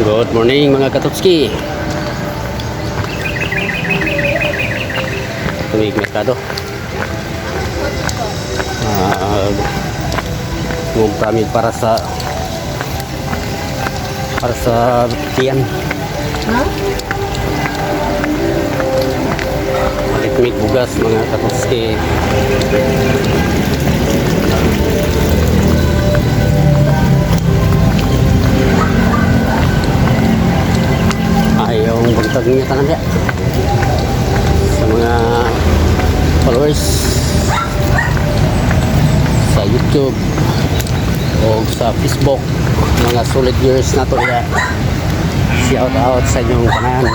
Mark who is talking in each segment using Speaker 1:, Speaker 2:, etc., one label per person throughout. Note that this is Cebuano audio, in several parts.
Speaker 1: Good morning, mga katutski. Tumig merkado. Ngumpra mi para sa tiyan.
Speaker 2: Ha?
Speaker 1: Palit mig bugas, mga katutski. Ayong buntag niya tanan diya. Sa mga followers sa YouTube o sa Facebook, mga solid viewers na to diya. Shout out sa inyong tanan.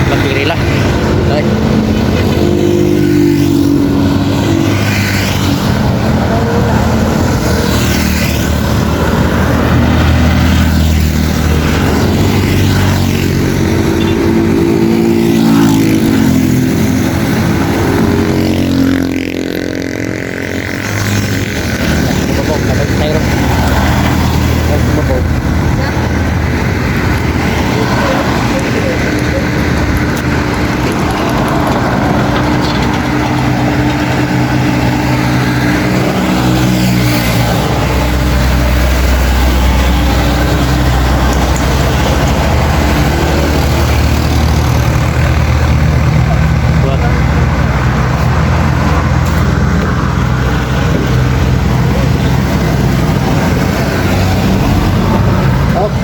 Speaker 1: Batiri lah. Ay. Bubog, nabag tayo. Bubog. What?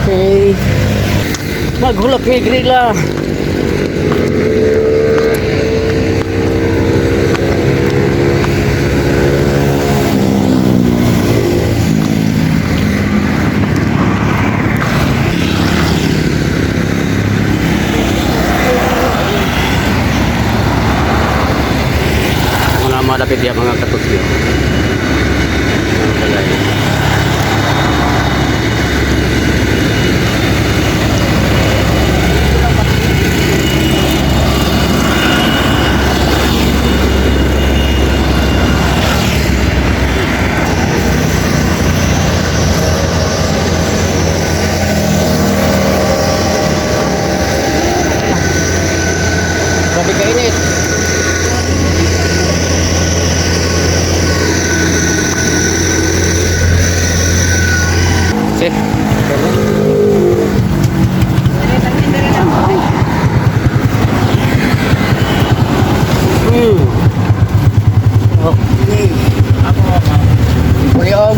Speaker 1: Okay. Maghulak mi grila. Mga malapit diya, mga katusyo. Mga balay. Grabe kainit. Safe. Okay. Kuyog.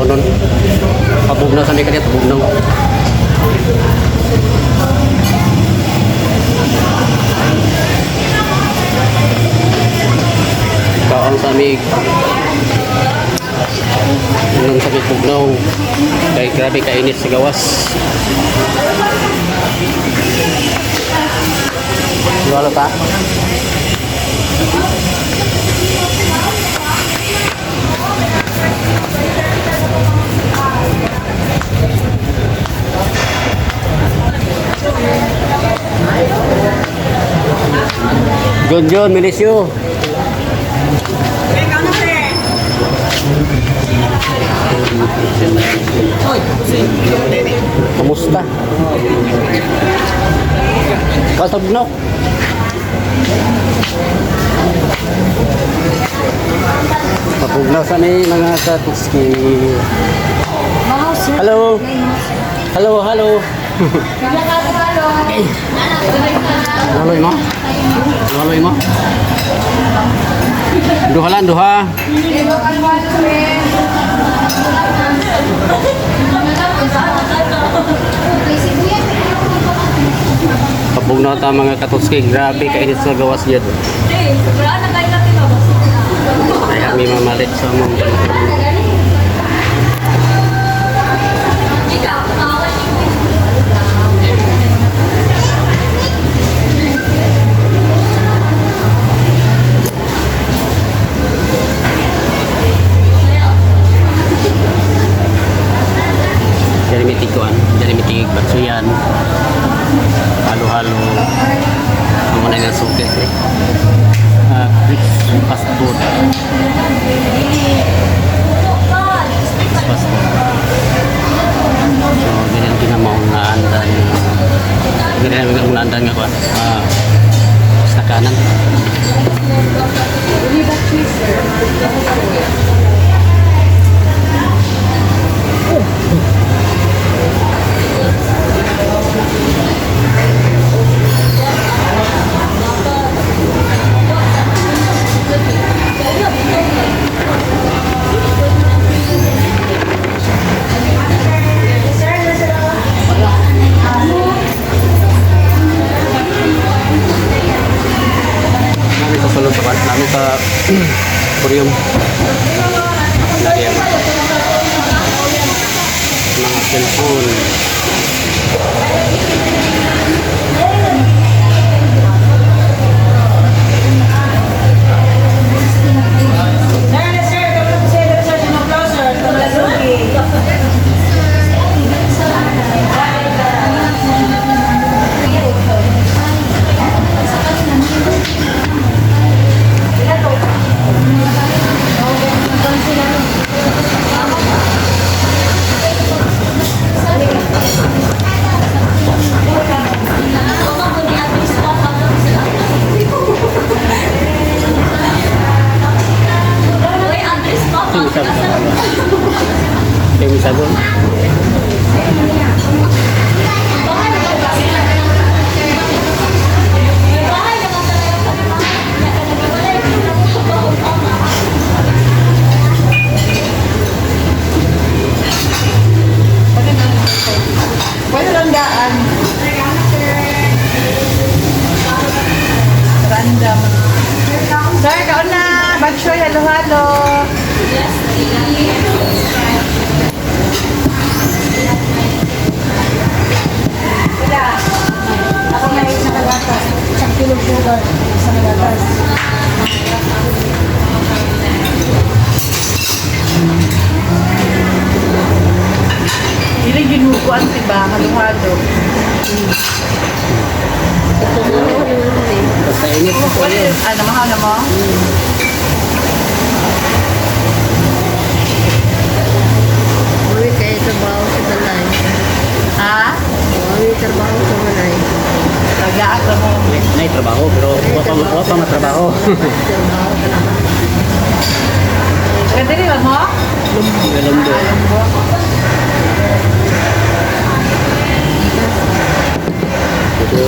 Speaker 1: Kaunon. Pabugnaw sa may kanya, pabugnaw. Kaon sa amig. Inom sa amig bugnaw. Kay grabe kainit sa gawas. Wala pa? John John, Milisyo. Kamusta? Kasabnok. Pabugnaw sa ni mga katuski. Hello. Hello, hello. Haloy mo? Haloy mo? Duha lang, duha. Pabugnaw ta mga katuski. Grabe kainit sa gawas yun. Ay, kami mamalit sa mong Dari may tiguan, dari may tigig batsuyan. Halo-halo. Ang mga nga suki. Eh. Ah, Chris fast food. Fast food. So, ganyan ginamaong nga andan. Ganyan ang nga andan nga kuan. Ah, sa kanan. Namin sa sulod sa namin sa Purium. Lagi ang mga cellphone.
Speaker 2: Sir, sir, sir, sir, sir, sir, sir.
Speaker 1: Yung isa ba? Yung isa doon.
Speaker 2: Pwede lang daan. Random. Sir, kaon na. Bagshoy, halo-halo. Wala. Ako may nakagatas. Isang kilong sugar. Isang gatas. Dili ginuguan, diba? Halo-halo.
Speaker 1: Basta init.
Speaker 2: Wala, ano, mahal na mo?
Speaker 3: Uwi kayo trabaho sa balay.
Speaker 2: Ha?
Speaker 3: Uwi trabaho sa balay.
Speaker 2: Tagaan ka mo.
Speaker 1: May trabaho pero wa pa matrabaho.
Speaker 3: Trabaho ka naman.
Speaker 2: Ganda rin ba mo?
Speaker 1: Galumbo. Ito.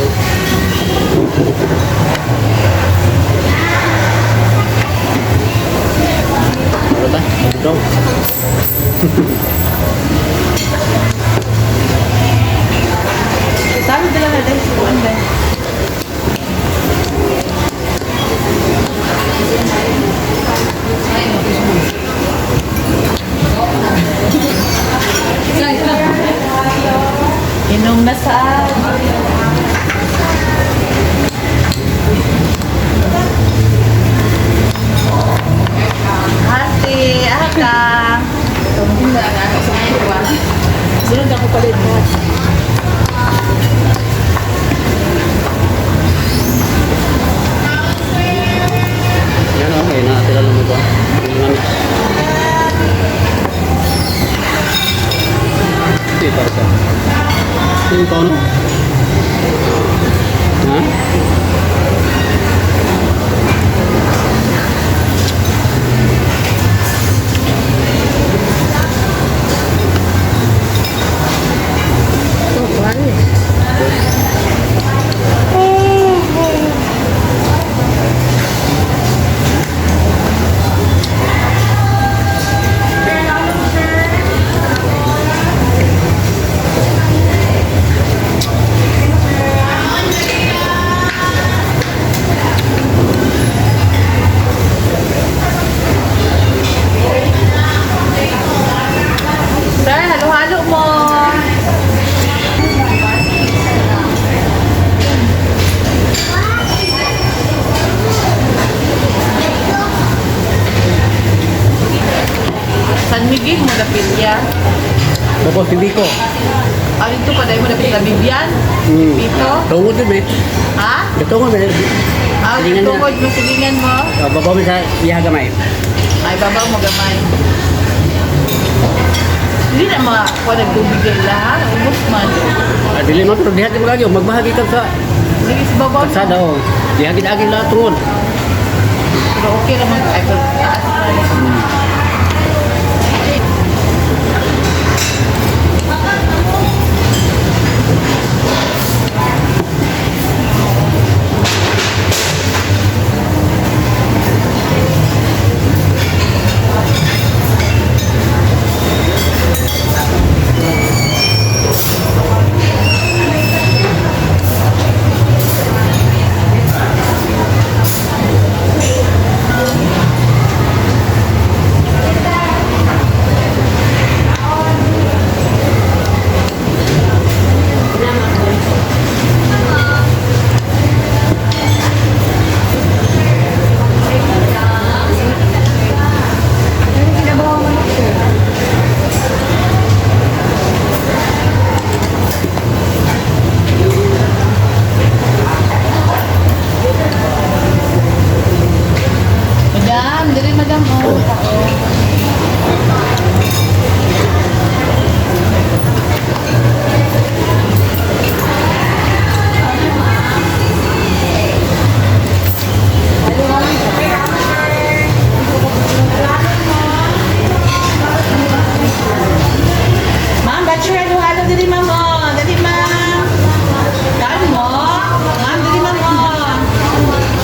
Speaker 1: Ano ba? Ito.
Speaker 2: Kuan ba?
Speaker 4: Inom na sa. Ate, aka.
Speaker 2: Sunod ako palit mo.
Speaker 1: Yan okay na sila lang mo ba? Yung mix. Ito para sa. Yung tono. Ha?
Speaker 3: Oh, kuhan eh.
Speaker 4: Sir, halo-halo mo. San Miguel mo dapit ya.
Speaker 1: Tapos hindi ko.
Speaker 4: Ah, dito pa dahil mo dapit la Bibian. Dito.
Speaker 1: Tungod din eh.
Speaker 4: Ha?
Speaker 1: Tungod din.
Speaker 4: Ah,
Speaker 1: Silingan na.
Speaker 4: tungod mo silingan mo.
Speaker 1: Oh, babaw mo sa iya gamay.
Speaker 4: Ay, babaw mo gamay. Hindi na mga kuha nagbibigay lahat. Ubus man.
Speaker 1: Ah, dili man pero diha mo lagi magbahagi ka sa
Speaker 4: Sige, sa babaw mo.
Speaker 1: kalsada oh. Diha gid agi lahat tungod.
Speaker 4: Pero okay naman. Ay, pero taas man.
Speaker 2: Ano kinabaw mo sir?
Speaker 4: Madam, dali madam. Oh. Ma'am, bachelor, halo-halo dali ma'am. Oh. Dali ma'am. Dali mo. Ma'am, dali ma'am. Oh.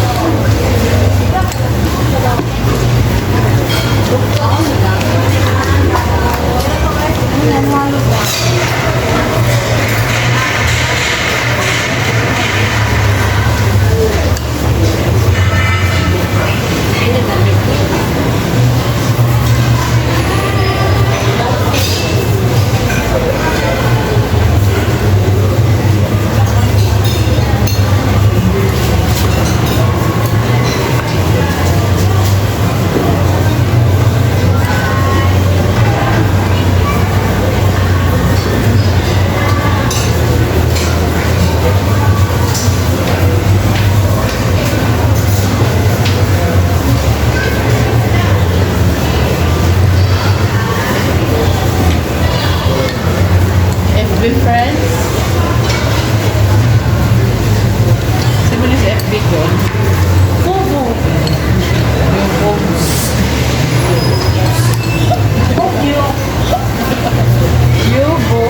Speaker 4: FB friends? Sino yung sa FB ko?
Speaker 2: Fubu.
Speaker 4: Yung Pogs.
Speaker 2: Tokyo.
Speaker 4: Yubo.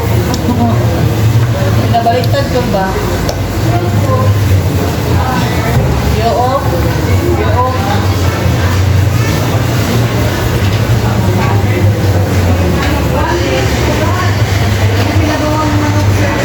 Speaker 4: Pinabaliktad ko ba? Yoo. Yoo.
Speaker 2: Ano kinabaw mo sir?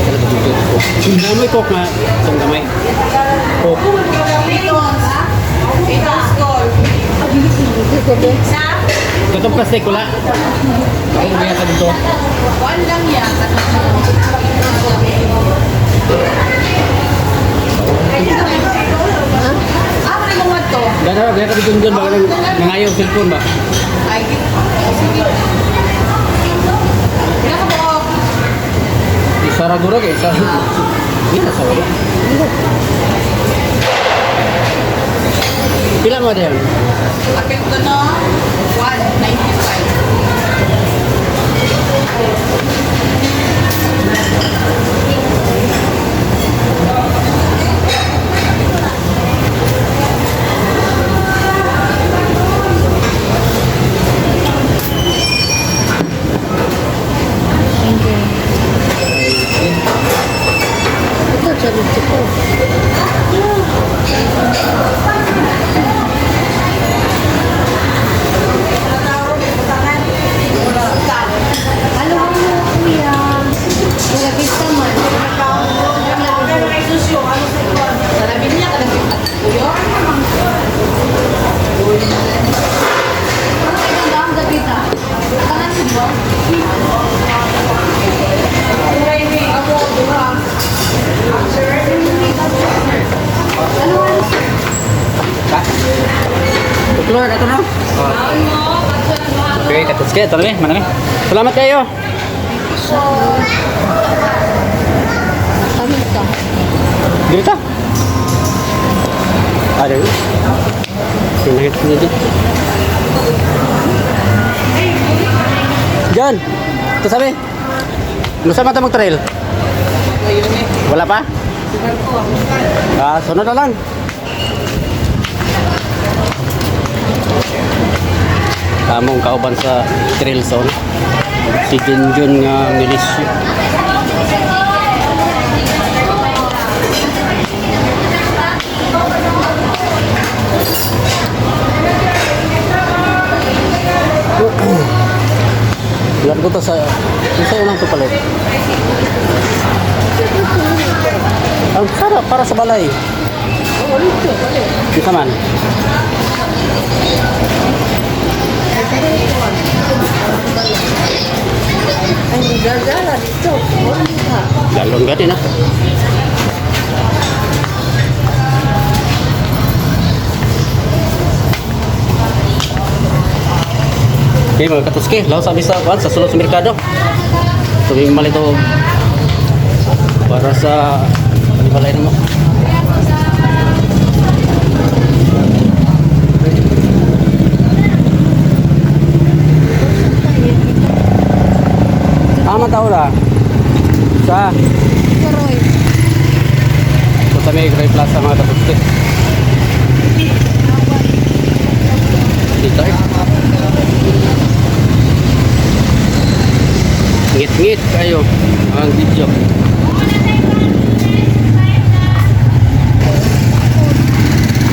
Speaker 1: Talaga dito. Gamay coke nga. Itong gamay. Coke. Itong plastic wala. Ay, may ka dito.
Speaker 4: One lang yan. Ah, may mga to.
Speaker 1: Gana, gana ka dito dyan. Baka nangayaw cellphone ba?
Speaker 4: Ay, sige. Ilan ka buok?
Speaker 1: Isara guro kay isa. Hindi na sa wala. Pila mo din?
Speaker 4: Apil ko no? 195.
Speaker 3: Thank you. Ito, charot ko. Halo, halo, kuya. Wala vista man.
Speaker 4: Sarabin niya ka ng kuyo.
Speaker 3: Ano kayo ang dam dagita? Tanan si ba? Ano ano sir?
Speaker 1: Tuklor, ito na. Okay, tapos kayo. Ito na manami. Salamat kayo.
Speaker 3: Kami ka.
Speaker 1: Dito. Ah, dito. Sinakit ko dito. John, ito sabi. Ano sa mata mag-trail? Wala pa? Ah, sunod na lang. Tamong kauban sa trail zone. Si Junjun nga milisyo. Ilan ko to sa... Isa lang to palit. Ang sarap para sa balay. Isa man.
Speaker 3: Ay, gagala dito. Wala ka.
Speaker 1: Lalong gati na. Okay mga katuski, laos sabi sa kuan sa sulod sa merkado. Tuming malito para sa panibalay na mo. Tama tao la. Sa
Speaker 3: Karoy.
Speaker 1: So, sa may Gray Plaza mga katuski. Dito eh. Ngit-ngit kayo ang video.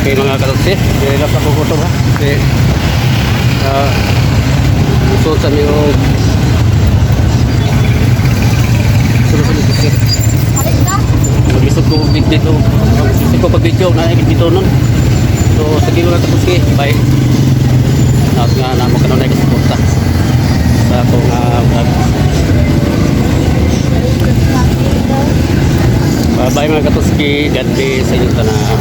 Speaker 1: Okay mga katuski, dili lang sa kukutob ha. Okay. Gusto sa mi og sulod-sulod kasi. Maglisod ko og dito. Maglisod ko pag video na dito nun. So sige mga katuski, bye. Naos nga na mo kanunay ka suporta sa akong vlog. Bye bye mga katuski, God bless sa inyong tanan.